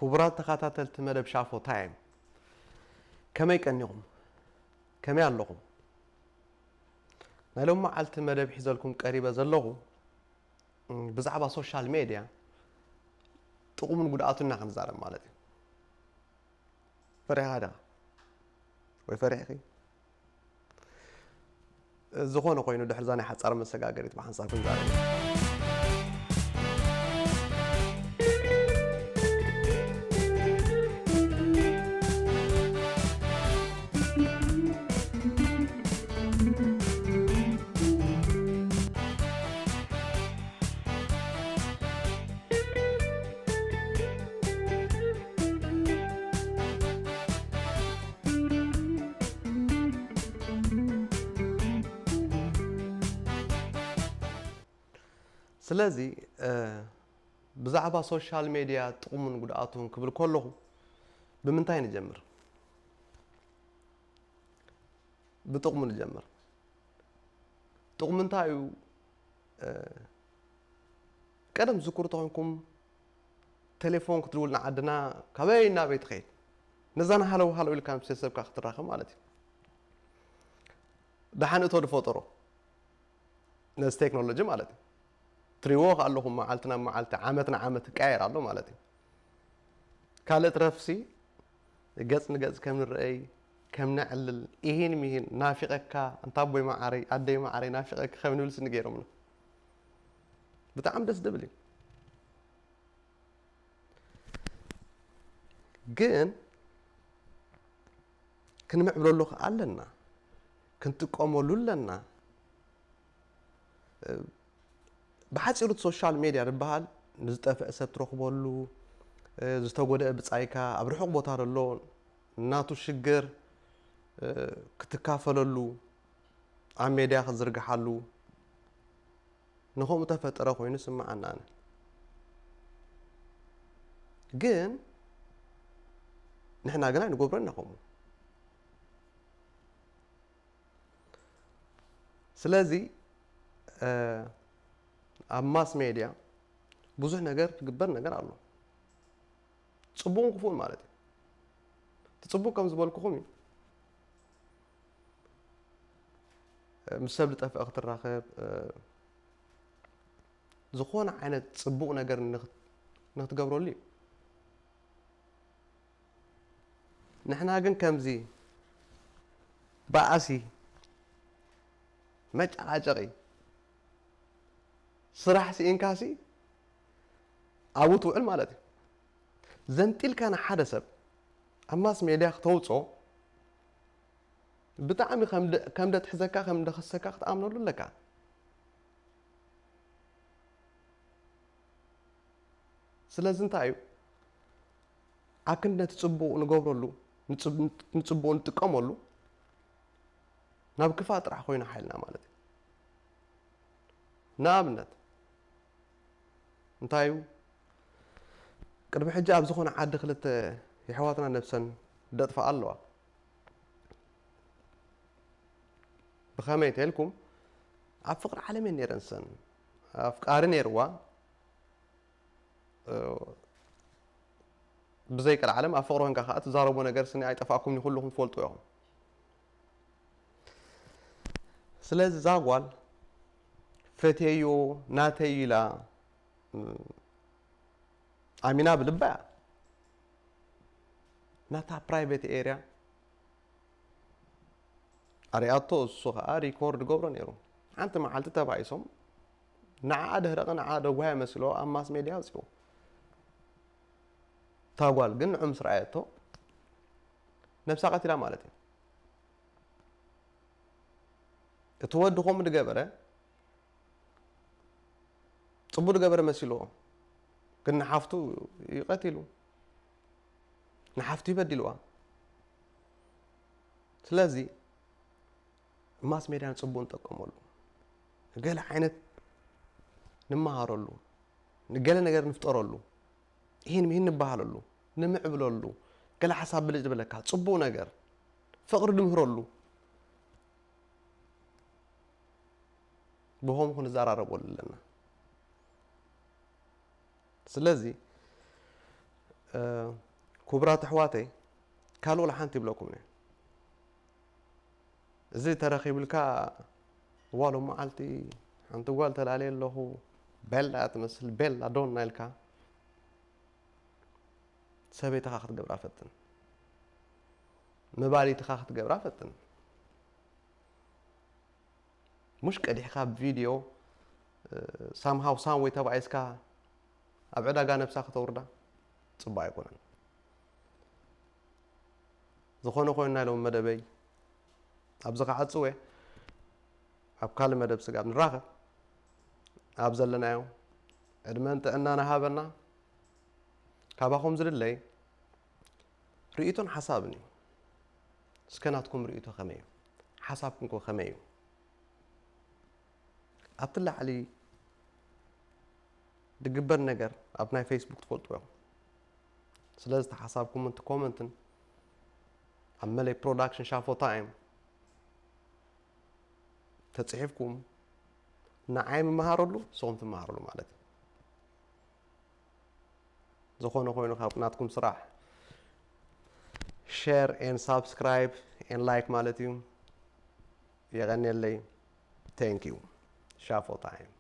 ክቡራት ተኸታተልቲ መደብ ሻፎ ታይም፣ ከመይ ቀኒኹም? ከመይ ኣለኹም? ናይ ሎም መዓልቲ መደብ ሒዘልኩም ቀሪበ ዘለኹ፣ እም፣ ብዛዕባ ሶሻል ሜድያ ጥቕሙን ጉድኣቱን ኢና ክንዛረብ ማለት እዩ። ፈሪሕኻ ዲኻ? ወይ ፈሪሕኺ? ዝኾነ ኮይኑ፣ ድሕሪ እዛ ናይ ሓጻር መሰጋገሪት ብሓንሳብ ክንዛረብ ኢና። ስለዚ፣ እ፣ ብዛዕባ ሶሻል ሜድያ ጥቕሙን ጉድኣቱን ክብል ከለኹ፣ ብምንታይ ንጀምር? ብጥቕሙ ንጀምር። ጥቕሙ እንታይ እዩ? እ፣ ቀደም ዝዝክሩ ተኾይንኩም፣ ቴሌፎን ክትድውል ንዓድና ካበይ ናበይ ትኸይድ? ነዛ ንሃለው ሃለው ኢልካ ምስ ቤተሰብካ ክትራኸብ ማለት እዩ። ደሓን እቶ ዝፈጠሮ ነዚ ቴክኖሎጂ ማለት እዩ። ትሪእዎ ከ ኣለኹም፣ መዓልቲ ናብ መዓልቲ፣ ዓመት ንዓመት ይቀያየር ኣሎ ማለት እዩ። ካልእ ትረፍሲ፣ ገጽ ንገጽ ከም ንረኣይ፣ ከም ነዕልል፣ ኢሂን ሚሂን፣ ናፊቐካ፣ እንታ ኣቦይ መዓረይ፣ ኣደይ መዓረይ፣ ናፊቐካ ከም ንብል ስኒ ገይሮምና። ብጣዕሚ ደስ ዝብል እዩ። ግን ክንምዕብለሉ ከኣ ኣለና፣ ክንጥቀመሉ ኣለና። እ፣ ብሓጺሩ እቲ ሶሻል ሜድያ ዝበሃል ንዝጠፍአ ሰብ ትረኽበሉ፣ እ፣ ዝተጎድአ ብጻይካ ኣብ ርሑቕ ቦታ ዘሎ ናቱ ሽግር፣ እ፣ ክትካፈለሉ፣ ኣብ ሜድያ ክትዝርግሓሉ፣ ንኸምኡ ተፈጠረ ኮይኑ ስምዓና ኣነ። ግን ንሕና ግን ኣይንገብሮን ኢና ከምኡ። ስለዚ፣ እ፣ ኣብ ማስ ሜድያ ብዙሕ ነገር ዝግበር ነገር ኣሎ። ጽቡቕን ክፉእን ማለት እዩ። እቲ ጽቡቕ ከም ዝበልኩኹም እዩ። እ፣ ምስ ሰብ ዝጠፍአ ክትራኸብ፣ እ፣ ዝኾነ ዓይነት ጽቡቕ ነገር ንኽት-፣ ንኽትገብረሉ እዩ። ንሕና ግን ከምዚ ባእሲ፣ መጨቓጨቒ፣ ስራሕ ስኢንካሲ ኣብኡ ትውዕል ማለት እዩ። ዘንጢልካ ንሓደ ሰብ ኣብ ማስ ሜድያ ክተውጾ ብጣዕሚ ከም ደ-፣ ከም ደትሕዘካ፣ ከም ደኸሰካ ክትኣምነሉ ኣለካ። ስለዚ እንታይ እዩ? ኣክንዲ ነቲ ጽቡቕ ንገብረሉ፣ ንጽብ-፣ ንጽቡቕ ንጥቀመሉ፣ ናብ ክፋእ ጥራሕ ኮይኑ ሓይልና ማለት እዩ። ንኣብነት፣ እንታይ እዩ? ቅድሚ ሕጂ ኣብ ዝኾነ ዓዲ ክልተ የሕዋትና ነብሰን ደጥፍኣ ኣለዋ። ብኸመይ ተልኩም? ኣብ ፍቕሪ ዓለም እየን ነይረን ሰን። ኣፍቃሪ ነይርዋ። እ፣ ብዘይ ቀልዓለም ኣብ ፍቕሪ ኮንካ ከኣ ትዛረቦ ነገር ስኒ ኣይጠፋእኩምን እዩ፣ ኩልኹም ትፈልጡ ኢኹም። ስለዚ እዛ ጓል ፈትየዮ ናተይ ኢላ፣ እ፣ ኣሚና ብልባ እያ ናታ ፕራይቬት ኤርያ ኣርኣያቶ፣ እሱ ኸኣ ሪኮርድ ገብሮ ነይሩ። ሓንቲ መዓልቲ ተባኢሶም ንዓኣ ደህረቐ፣ ንዓኣ ደጓያ መሲሎ ኣብ ማስ ሜድያ ኣውጺዎ። እታ ጓል ግን ንዑ ምስ ረኣየቶ ነብሳ ቀቲላ ማለት እዩ። እቲ ወዲ ከምኡ ዝገበረ ጽቡቅ ዝገበረ መሲልዎ፣ ግን ንሓፍቱ እዩ ቀቲሉ፣ ንሓፍቱ ይበዲልዋ። ስለዚ ማስ ሜድያ ንጽቡቅ ንጠቀመሉ፣ ገለ ዓይነት ንመሃረሉ፣ ንገለ ነገር ንፍጠረሉ፣ ይህን ምሂን ንበሃለሉ፣ ንምዕብለሉ፣ ገለ ሓሳብ ብልጭ ዝበለካ ጽቡቅ ነገር ፍቅሪ ንምህረሉ። ብኸምኡ ክንዘራረበሉ ኣለና። ስለዚ ክቡራት ኣሕዋተይ፣ ካልእ ሓንቲ ይብለኩም እየ። እዚ ተረኺብልካ ዋሎ መዓልቲ ሓንቲ ጓል ተላልየ ኣለኹ፣ ቤላ ትመስል፣ ቤላ ዶና ኢልካ ሰበይትኻ ክትገብራ ፈትን፣ መባሊትኻ ክትገብራ ፈትን። ሙሽ ቀዲሕካ ብቪድዮ ሳምሃው ሳም ወይ ተባኢስካ ኣብ ዕዳጋ ነብሳ ከተውርዳ ጽቡቅ ኣይኮነን። ዝኾነ ኮይኑ ናይ ሎም መደበይ ኣብዚ ከዓጽወ፣ ኣብ ካልእ መደብ ስጋብ ንራኸብ፣ ኣብ ዘለናዮ ዕድመን ጥዕናን ሃበና። ካባኹም ዝድለይ ርእይቶን ሓሳብን እዩ። እስከ ናትኩም ርእይቶ ከመይ እዩ? ሓሳብኩም ከ ከመይ እዩ? ኣብቲ ላዕሊ ዝግበር ነገር ኣብ ናይ ፌስቡክ ትፈልጡ እዮም። ስለዚ ተሓሳብኩም እቲ ኮመንትን ኣብ መለይ ፕሮዳክሽን ሻፎ ታይም ተጽሒፍኩም ንዓይ ምመሃረሉ ንስኹም ትመሃረሉ ማለት እዩ። ዝኾነ ኮይኑ ካብ ናትኩም ስራሕ ሼር ኤን ሳብስክራይብ ኤን ላይክ ማለት እዩ። የቐንየለይ። Thank you. ሻፎ ታይም።